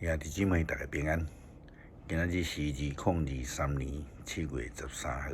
兄弟姊妹，大家平安。今仔日是2023年7月13號。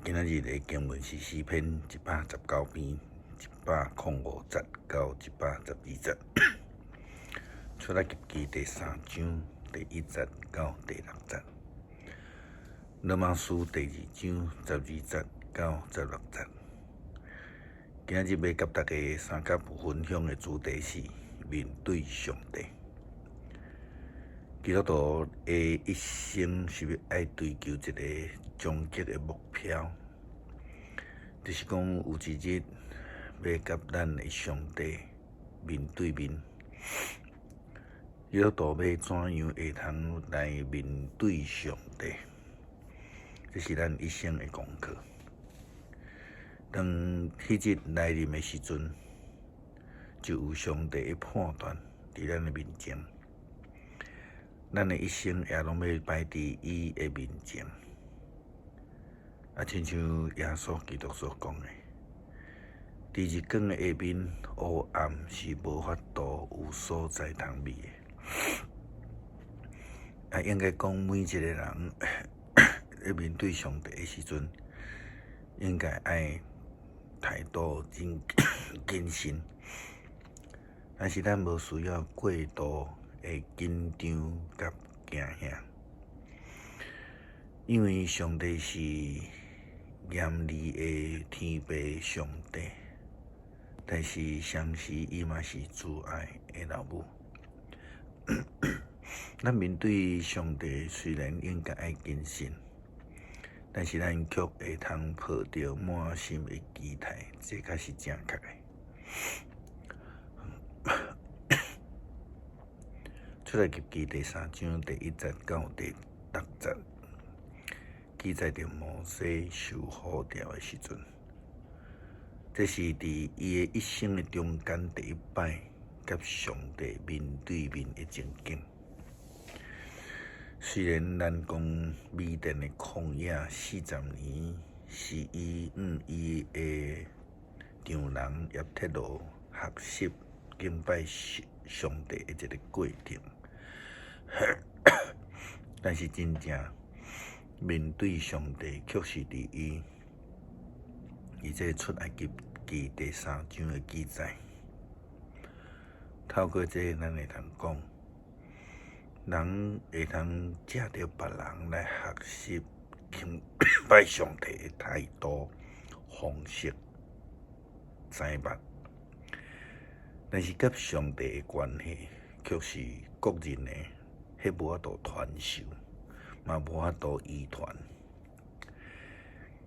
今仔日的經文是詩篇119篇105節到112節，出埃及記第三章第一節到第六節，羅馬書第二章12節到16節。今仔日欲佮大家相佮分享的主題是面對上帝。基督徒的一生是欲愛追求一个終極的目標，就是講有一日欲佮咱的上帝面對面。基督徒欲怎樣會通來面對上帝？這是咱一生的功課。當彼日來臨的時陣，就有上帝的判斷佇咱的面前。咱的一生也攏欲擺佇伊的面前，啊，親像耶穌基督所講的，佇日光的下面，黑暗是無法度有所在通覕的。啊，應該講每一個人咧面對上帝的時陣，應該愛態度真謹慎，但是咱無需要過度的緊張佮驚嚇，因為上帝是嚴厲的天父上帝，但是同時伊嘛是慈愛的老母。咱面對上帝雖然應該愛謹慎，但是咱卻會通抱著滿心的期待，這才是正確的。出埃及記第三章第一節到第六節，記載著摩西受呼召的時陣，這是佇伊的一生的中間第一擺佮上帝面對面的情景。雖然咱講米甸的曠野四十年是伊向伊的丈人葉忒羅學習敬拜上帝的一个過程，但是真正面對上帝，卻是佇伊佇這出埃及記第三章的記載。透過這，咱會通講，人會通藉著別人來學習敬拜上帝的態度、方式、知捌。但是佮上帝的關係，卻是個人的，彼無法度傳授，嘛無法度遺傳。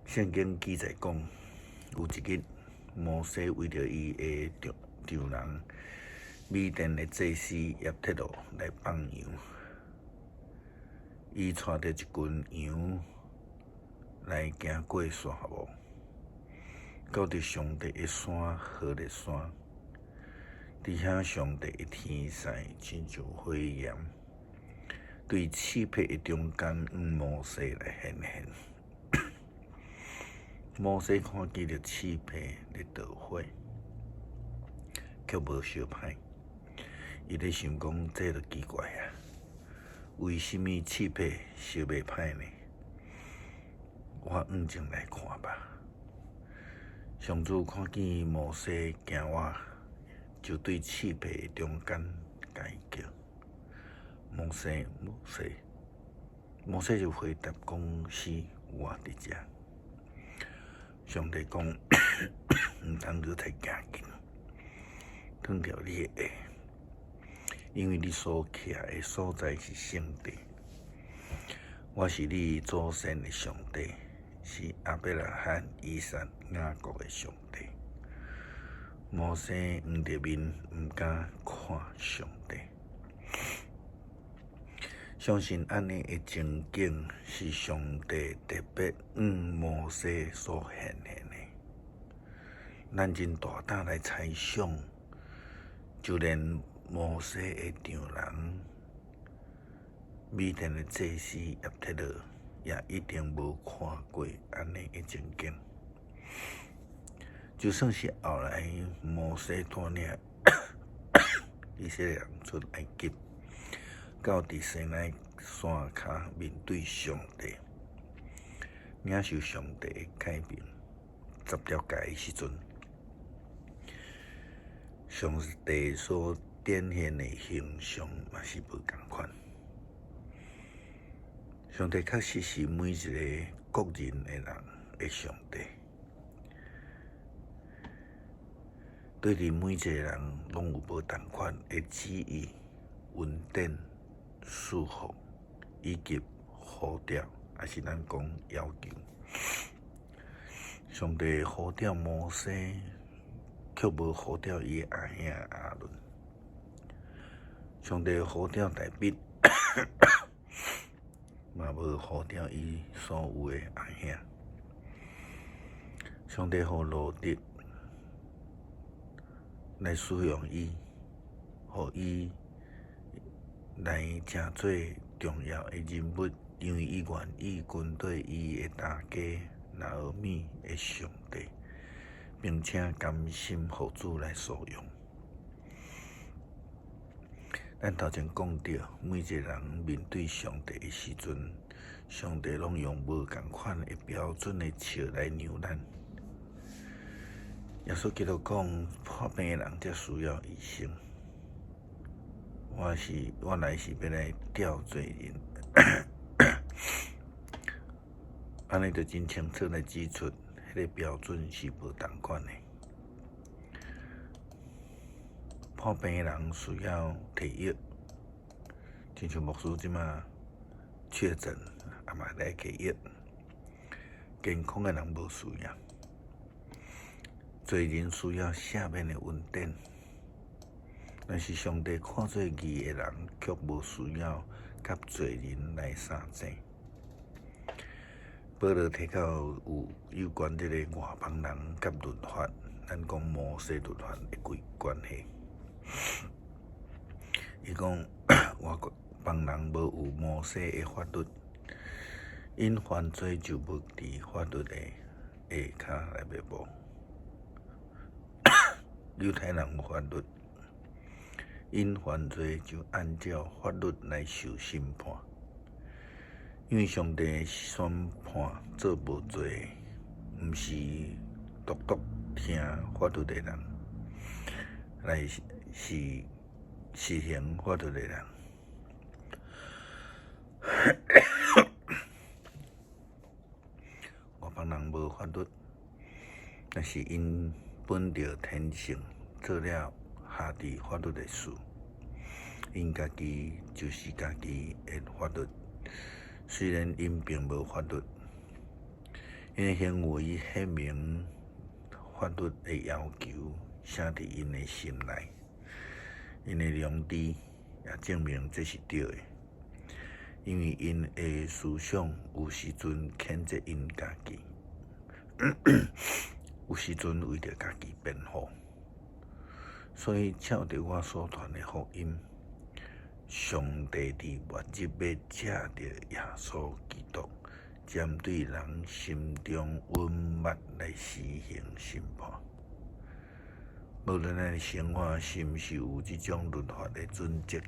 聖經記載講，有一日，摩西為著伊的丈丈人米甸的祭司葉忒羅來放羊，伊帶著一群羊來行過沙漠，到佇上帝的山何烈山。佇遐，上帝的天使親像火焰，對刺柏的中間，向摩西來顯現。摩西看見著刺柏咧著火，卻無燒歹。伊咧想講，這就奇怪啊！為啥物刺柏燒袂歹呢？我向前來看吧。上主看見摩西驚倚，就對刺柏的中間共伊叫：摩西，摩西。摩西就回答講：是我佇遮。上帝講：毋通閣再行近，脫掉你的鞋，因為你所徛的所在是聖地。我是你祖先的上帝，是亞伯拉罕、以撒、雅各的上帝。摩西黃著面，毋敢看上帝。相信按呢的情景是上帝特別向摩西所顯現的。咱真大膽來猜想，就連摩西的丈人米甸的祭司葉忒羅，也一定無看過按呢的情景。就算是後來摩西帶領以色列人出埃及，到佇西奈山跤面對上帝，領受上帝的誡命十條誡的時陣，上帝所展現的形象嘛是無仝款。上帝確實是每一個個人的人的上帝，對佇每一個人攏有無仝款的旨意、恩典、祝福以及呼召，抑是咱講要求。上帝呼召摩西，卻無呼召伊的阿兄亞倫。上帝呼召大衛，嘛無呼召伊所有的阿兄。上帝予路得來使用伊，予伊來成做重要的人物，因為伊願意跟綴伊的大家拿俄米的上帝，並且甘心予主來所用。咱頭前講著，每一個人面對上帝的時陣，上帝攏用無仝款的標準的尺來量咱。耶穌基督講，破病的人才需要醫生。我來是欲來召罪人，按呢就真清楚來指出，彼個標準是無仝款的。破病的人需要提藥，親像牧師這馬確診，也嘛來提藥。健康的人無需要，罪人需要赦免的恩典，但是上帝看做義的人，卻無需要佮罪人來相爭。保羅提到有關這个外邦人佮律法，咱講摩西律法的關係。伊講外邦人無有摩西的法律，𪜶犯罪就無佇法律的下跤內面無。猶太人有法律，𪜶犯罪就按照法律來受審判，因為上帝宣判做無罪，毋是獨獨聽法律的人，來是實行法律的人。外邦人無法律，但是𪜶本著天性做了合佇法律的事，𪜶家己就是家己的法律。雖然𪜶並無法律，𪜶的行為顯明法律的要求寫佇𪜶的心內，𪜶的良知也證明這是對的，因為𪜶的思想有時陣譴責𪜶家己，有時陣為著家己辯護，所以照著我所傳的福音，上帝佇末日欲藉著耶穌基督，針對人心中隱密來施行審判。無論咱的生活是毋是有這種律法的準則，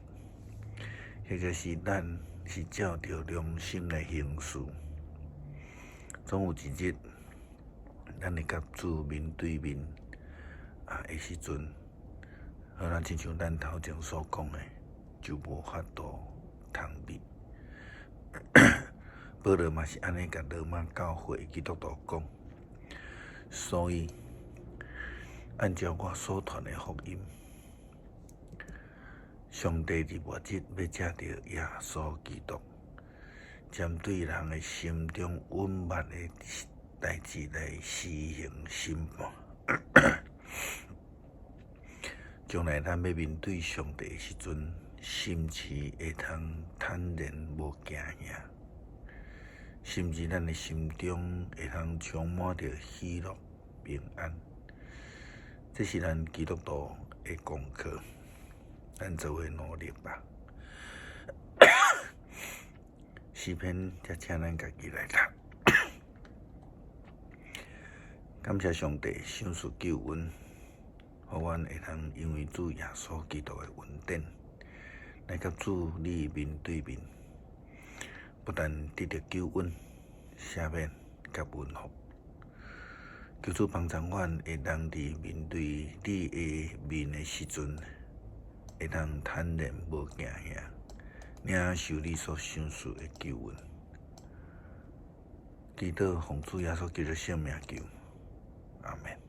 或者是咱是照著良心來行事，總有一日，咱會佮主面對面的時陣，予咱親像咱頭前所講的，就無法度通避。保羅嘛是按呢共羅馬教會基督徒講，所以按照我所傳的福音，上帝佇末日欲藉著耶穌基督，針對人的心中隱密的代誌來施行審判。將來咱欲面對上帝的時陣，心智會通坦然無驚嚇，甚至咱的心中會通充滿著喜樂平安。這是咱基督徒的功課，咱做伙努力吧。詩篇才請咱家己來讀。感謝上帝賞賜救恩，予阮會通因為主耶穌基督的恩典，來佮主你面對面，不但得著救恩、赦免佮恩福。求主幫助阮會當佇面對你的面的時陣，會當坦然無驚嚇，領受你所賞賜的救恩。祈禱奉主耶穌基督聖名求，阿們。